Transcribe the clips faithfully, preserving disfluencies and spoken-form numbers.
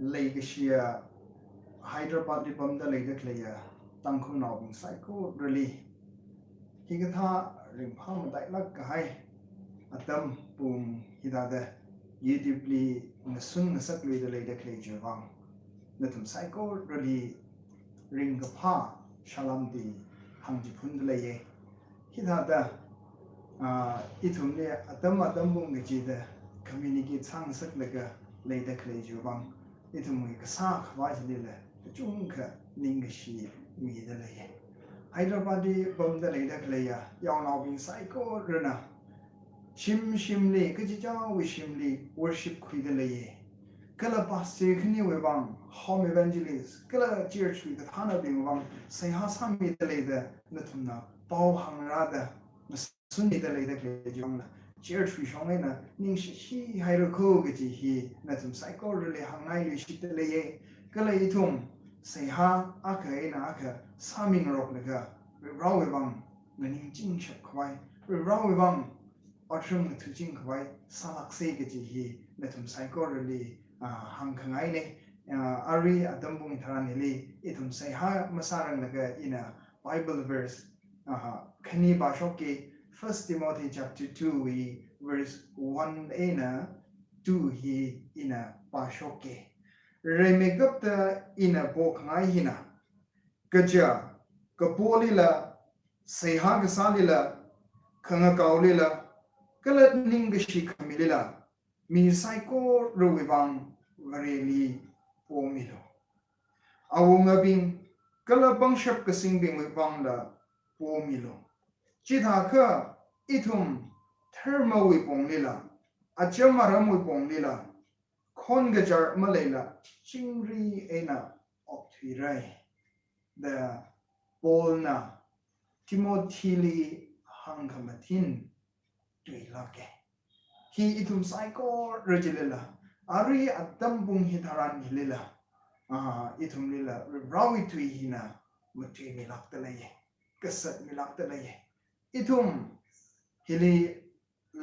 Leikashiya Hyderabad li pamda leida khaleiya Tangkhulnaobing saikorali, hikathā ringphā matailāk kahai atam pung hithāda YouTube li ngasun ngasakluida leida khalei chiwui vang nathum saikorali ringkaphā salam di hāngchiphunda leiye. Hithāda, ah, ithumli atam atam pung kachida communicate sāngasaklaga leida khalei chiwui vang ithumwui kasā khavā chilila kachungkha ningkashi mida leiye. Hyderabad li pamda leida khaleiya yaonaobing saikorana shim shimli, kachichāwui shimli worship khuida leiye. Kala pastor khaniwui vang, home evangelist, kala church wui kathānabingwui vang seihā sāmida leida nathumna pao hāngrāda ngasunmida leida khalei chiwui vangla church wui shong eina ningshi shi haira ko kaji hi nathum saikorali hāngngai luishitda leiye. Kala ithum seihā akha eina akha sāmingaroklaga Varivarāwui vang nganingchingshap khavai, Varivarāwui vang otram ngathuching khavai sālākse kaji hi nathum saikorali, ah, hāngkhangaine. Ah, arui atam pung tharan hili ithum seihā masāranglaga ina Bible verse, ah, khani pāshokke. First Timothy chapter two wui verse one eina two hi ina pāshokke. Rimeikapta ina pokhangai hina, kaja, kapolila, seihā kasālila, khangakaolila, kala ningkashi khamilila, mi saikorawui vang Vareli pomilu. Awungabing kala pangshap kasingbingwui vangla pomilu. Chithākha ithum dharmawui ponglila, acham aramwui ponglila, khon kachar maleila chingri eina okthuirai da Paulna Timothyli hāngkhamathin tuilāke. Hi ithum saikora chilila, arui atam pung hitharan hilila, ah, ithumlila Varivarāwui tui hina matuimilākda leiye, kasatmilākda leiye. Ithum hili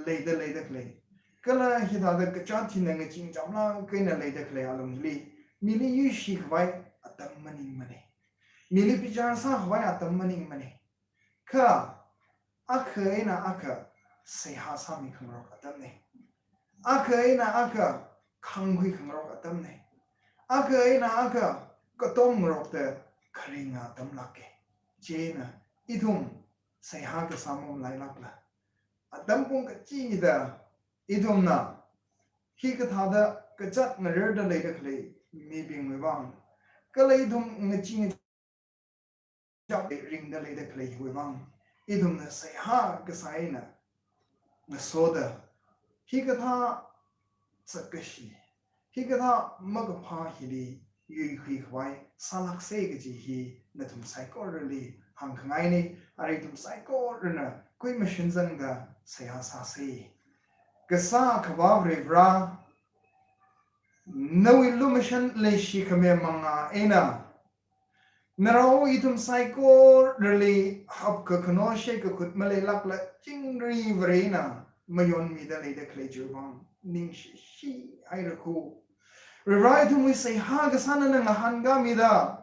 leida leida khalei, kala hithāda kachot hina ngaching chamlāk eina leida khalei alungli, mili yuishi khavai atam maningmane. Mili bichar sā khavai atam maningmane. Kha akha eina akha seihā sāmi khangarok atamne. Akha eina akha khangkhui khangarok atamne. Akha eina akha katom ngarokta kharing atam lāke. Chieina ithum seihā kasā mamalailākla, atam pung kachida ithumna hikathāda kazat ngararda leida khalei mibingwui vang, kala ithum ngaching chap ringda leida khalei hiwui vang, ithumna seihā kasā eina ngasoda, hikathā sakkashi, hikathā makaphā hili yuikhui khavai sālākse kaji hi nathum saikorali hāngkhangaine. Arui ithum saikorana kuimashan zangda seihā sāse. Kasā Akhava Varivarā, nawui lumashan leishikhami mangā eina, narao ithum saikorali hapkakhano shekakhut maleilākla chingri Varena mayonmida leida khalei chiwui vang ningshishi haira ko. Varivarā, ithumwui seihā kasā nana ngahānkāmida,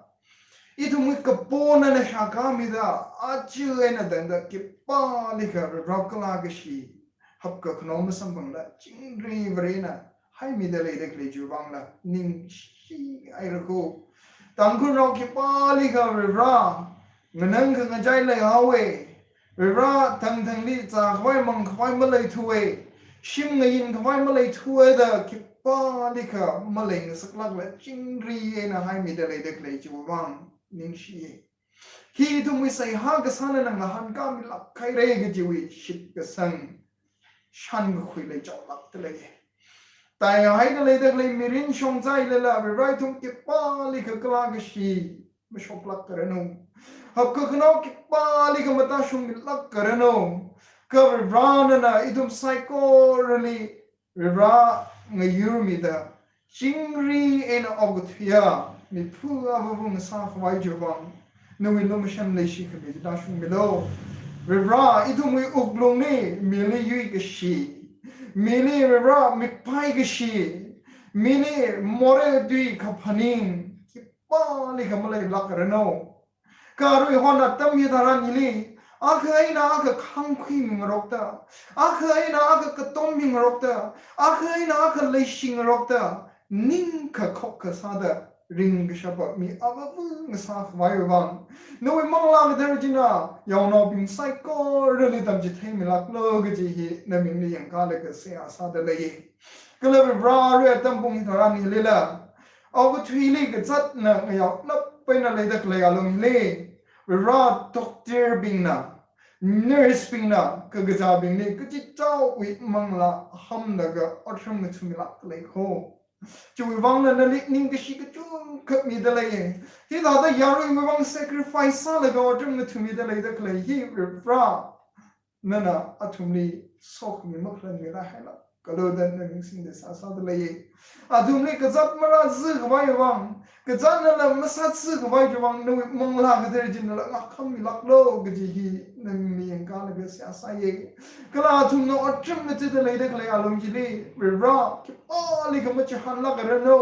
ithumwui kapo nana shākāmida, aja eina tangda khipālikha Varivarā kala kashi hapkakhano masamphangla chingri Varena haimida leida khalei chiwui vangla ningshi haira ko. Tangkhulnao khipālikha Varivarā nganang khangachai leihaowe. Varivarā thangthangli zākhavai mangkhavai maleithuwe. Shim ngayinkhavai maleithuwe da khipālikha maleingasaklākla chingri eina haimida leida khalei chiwui vang ningshiye. Hi ithumwui seihā kasā nana ngahānkāmilāk haire kajiwui shitkasang shankakhui leichaolākda leiye. Taihaida leida khalei mirin shongzailila Varivarā ithum khipālikha kala kashi mashoklāk kharanu. Hapkakhano khipālikha matāshungmilāk kharanu. Kha Varivarā nana ithum saikorali Varivarā ngayurmida, chingri eina okathuiya miphu avāva̱ ngasākhavai chiwui vang nawui lumashan leishikhami chi tāshungmilu. Varivarā, ithumwui wuklungli mili yuikashi, mili Varivarā mikpai kashi, Mili morei tui kaphaning khipālikha maleilākranu. Kha aruihon atam hitharan hili, akha eina akha khāngkhui mingarokta, akha eina akha katom mingarokta, akha eina akha leishi ngarokta, ningkha khokkha sāda ringkashapa mi avāva ngasā khavai vang, nawui Manglā Kathara china yaonaobing saikorali tamchitheimilāklu kaji hi namingli yangkalaga seihā sāda lei. Kala Vare arui atam pung hitharan hilila, okathuili kazatna ngayaonap eina leida khalei alung hili, Vare doctor bingna, nurse bingna kakazābingli kachichāwui manglā hamlaga otram ngathāmilāk khalei kho. Chiwui vangla nali ningkashi kachungkha mida lei. Hithāda yaruiwui vang sacrifice sālaga otram ngathāmida leida khalei hi Vare, nana athumli sokhami makhalanmira haila, kala da naming singda seihā sāda lei. Athumli kazat marāzi khavai vang, kazatnala masāzi khavai chiwui vang nawui Manglā Kathara chinala ngakhammilāklu kaji hi namingli yangkalaga seihā sāya. Kala athumna otram ngathāda leida khalei alung chili, Vare khipālikha machihānlākranu.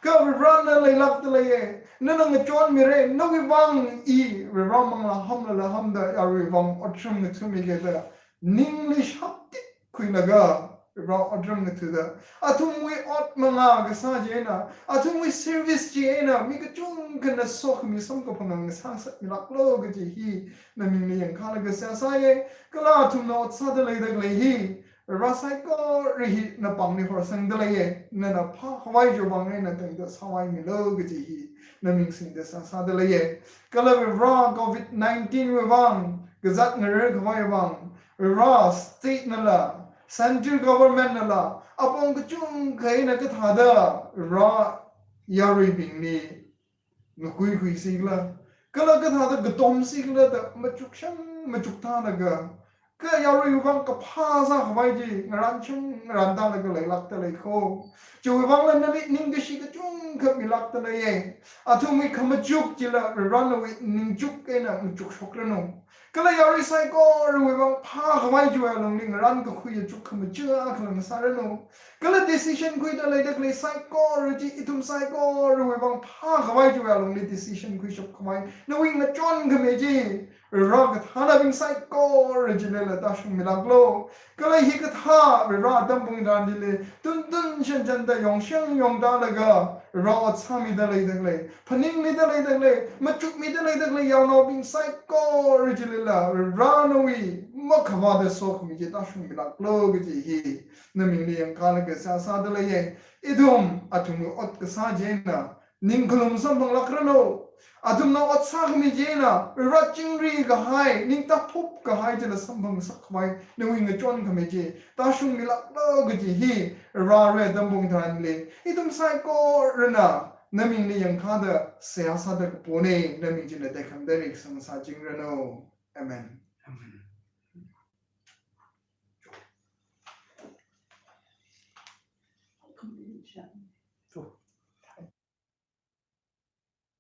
Kha Vare na leilākda leiya, nana ngachonmira, nawui vang i Vare manglā hamlala hamda yaruiwui vang otram ngathāmikida, ningli shakti khuilaga Vare otram ngathāda, athumwui ot mangā kasā chieina, athumwui service chieina mi kachungkhana sokhami samkaphang ngasāngasakmilāklu kaji hi namingli yangkalaga seihā sāya. Kala athumna ot sāda leida khalei hi, Vare saikora hi napāngli horsangda leiya, nana phākhavai chiwui vang eina tangda sāvaimilu kaji hi naming singda seihā sāda leiya. Kala Vare covid nineteen wui vang kazat ngarar khavai vang, Vare state nala, central government nala, apong kachungkha eina kathāda Vare yaruibingli ngakuikhuisi khala, kala kathāda katomsi khala da machukshang machukthālaga, kha yaruiwui vang kaphā sākhavai chi ngaranshang ngarantālaga leilākda lei kho. Chiwui vangla nali ningkashi kachungkha milākda leiya. Athumwui khamachuk chila Vare nawui ningchuk eina machukshokranu. Kala yarui saikorawui vang phākhavai chiwui alungli ngarankakhui ya chuk khamaja khalang sāranu. Kala decision khuida leida khalei saikora chi, ithum saikorawui vang phākhavai chiwui alungli decision khuishap khavai nawui ngachon khami chi, Vare kathānabing saikora chilila tāshungmilāklu. Kala hikathā Vare atam pung hitharan chili tuntun shanchanda yongshang yongtālaga Vare ot sāmida leida khalei, phaninglida leida khalei, machukmida leida khalei yaonaobing saikora chilila Vare nawui makhavāda sokhami chi tāshungmilāklu kaji hi namingli yangkalaga seihā sāda leiya. Ithum athumwui ot kasā chieina ningkhalum samphanglākranu. Athumna ot sākhami chieina Vare chingri kahai, ningtaphup kahai chila samphangsakhavai nawui ngachon khami chi tāshungmilāklu kaji hi Vare atam pung hitharanli ithum saikorana namingli yangkada seihā sāda kapona, naming china tekhamatei rik sangsā chingranu. Amen. Amen.